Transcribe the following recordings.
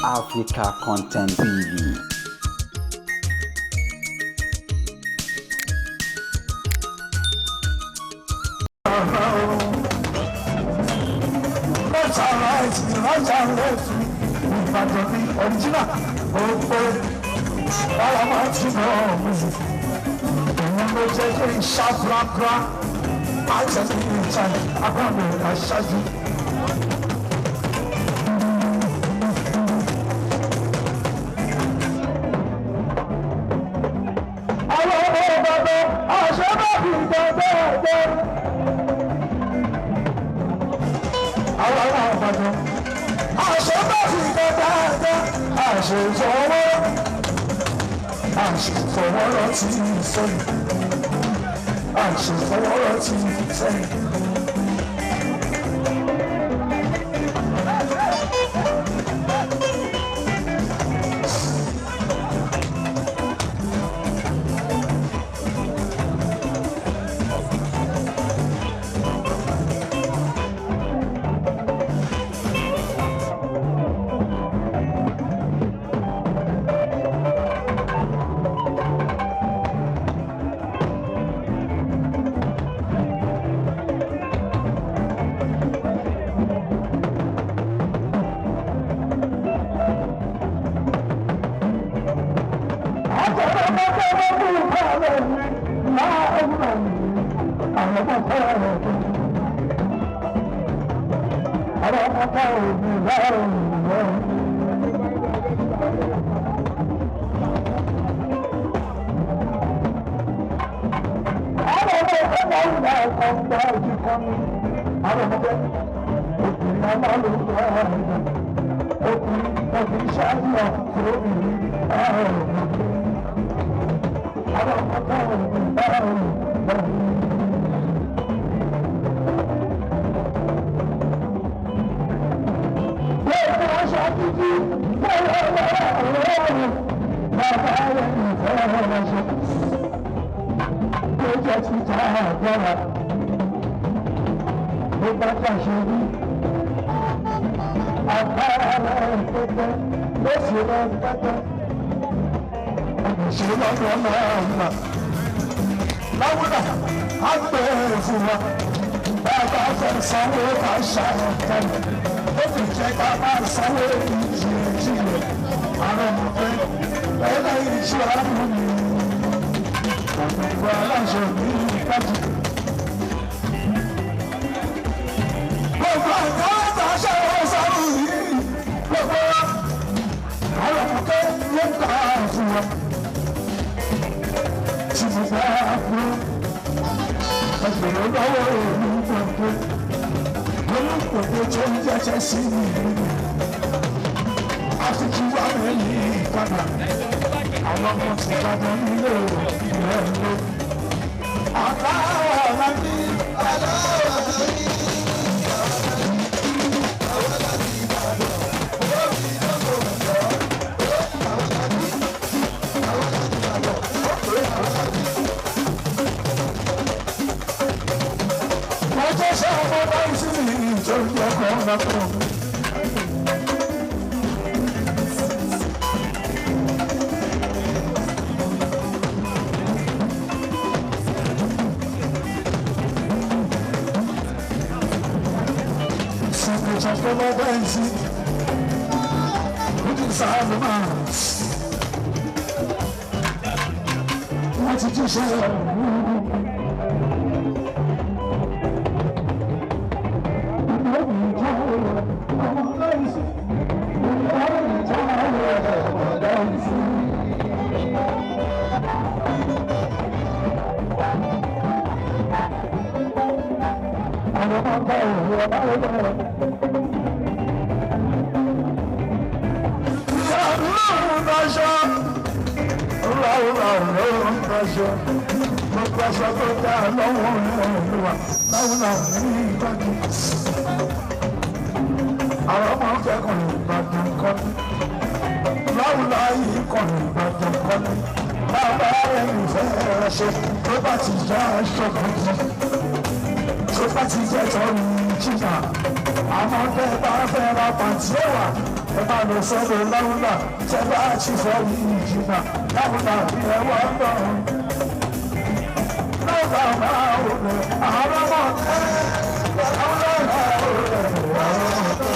Africa Content TV. Ìbàdàn ní original ó pé báwa máa ti mọ ọ̀hún òun ló jẹ́ kí n ṣàfúráfúrá àtẹ̀lé ìjà agbábọ̀ aṣáájú. Àwọn ọmọ bàbá àṣẹ bá fi gbàgbọ́ ẹ̀gbẹ́. Àwọn ọmọ bàbá àṣẹ bá fi gbàgbọ́ ẹ̀gbẹ́. Àṣẹ ìfọwọ́ àṣẹ ìfọwọ́rọ́ tí ń sẹ́yìn. Àṣẹ ìfọwọ́rọ́ tí ń sẹ́yìn. Àmọ́ tẹ́ bá fẹ́ ra pàǹtí ẹ̀wà, ẹ máa lọ sọ́dọ̀ láwùlà, tẹ́ bá ti fọ́ yìí jìnnà, láwùlà ní ẹwà náà. Láwùlà máa wò lẹ̀, àwọn ọmọ tẹ́, láwùlà máa wò lẹ̀, àwọn ọmọ tẹ́.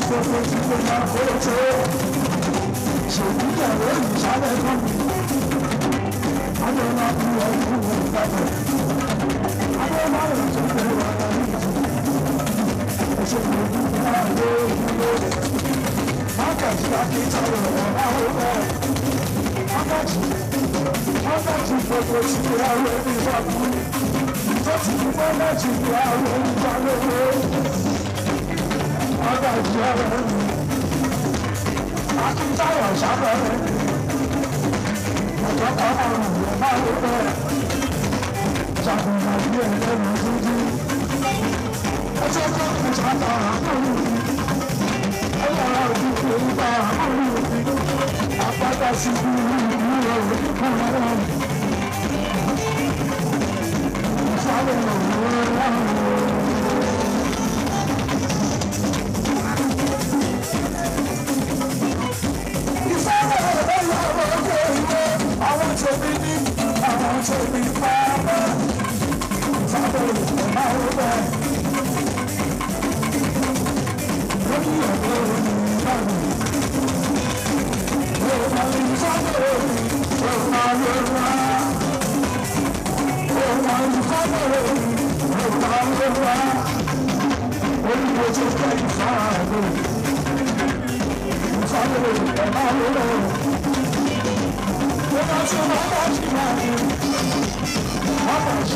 Gbogbo tí mo máa kó tó. Ṣèkújàwé ìṣàlẹ̀ fún mi. Adé máa bí ọdún ìgbàgbọ́. Adé máa ń tún fẹ́ wà lórí ìtù. Ẹ̀ṣẹ̀ mi máa lé ìlú. Mákàtí akíntayọ̀ ọ̀rọ̀ àwọn ọ̀rẹ́. Mákàtí mákàtí gbogbo tí àwọn ẹni bá kú. Tó ti fi mọ́lájì ní àwọn ẹni bá lówó. Mákàtí ọ̀rẹ́ mi. Akíntayọ̀ sábẹ̀rẹ̀ mi. Ọ̀dọ́ kan máa ń wọ̀ máa ló bẹ̀rẹ̀. Jagunjagun ẹlẹ́nu dúdú. Ẹjọ́ tó kù sáta àmúlù mi. Ọlọ́run òdìbò ìgbà àmúlù mi. Àpáta sí ìlú òní kúrò. Ìsàlẹ̀ òwúrọ̀ láwọn. Ìsàlẹ̀ òwúrọ̀ láwọn. Àwọn tèmi ní àwọn tèmi pàápàá. Ìsàlẹ̀ òwúrọ̀ máa ń bẹ̀. Lórí ọ̀dọ́ òní ìbàdàn. Ìsàlẹ̀ òní ìbàdàn. Ìsàlẹ̀ òní ìbàdàn. Olúwo tó fẹ́ ìsàlẹ̀. Ìsàlẹ̀ òní ìbàdàn. Àwọn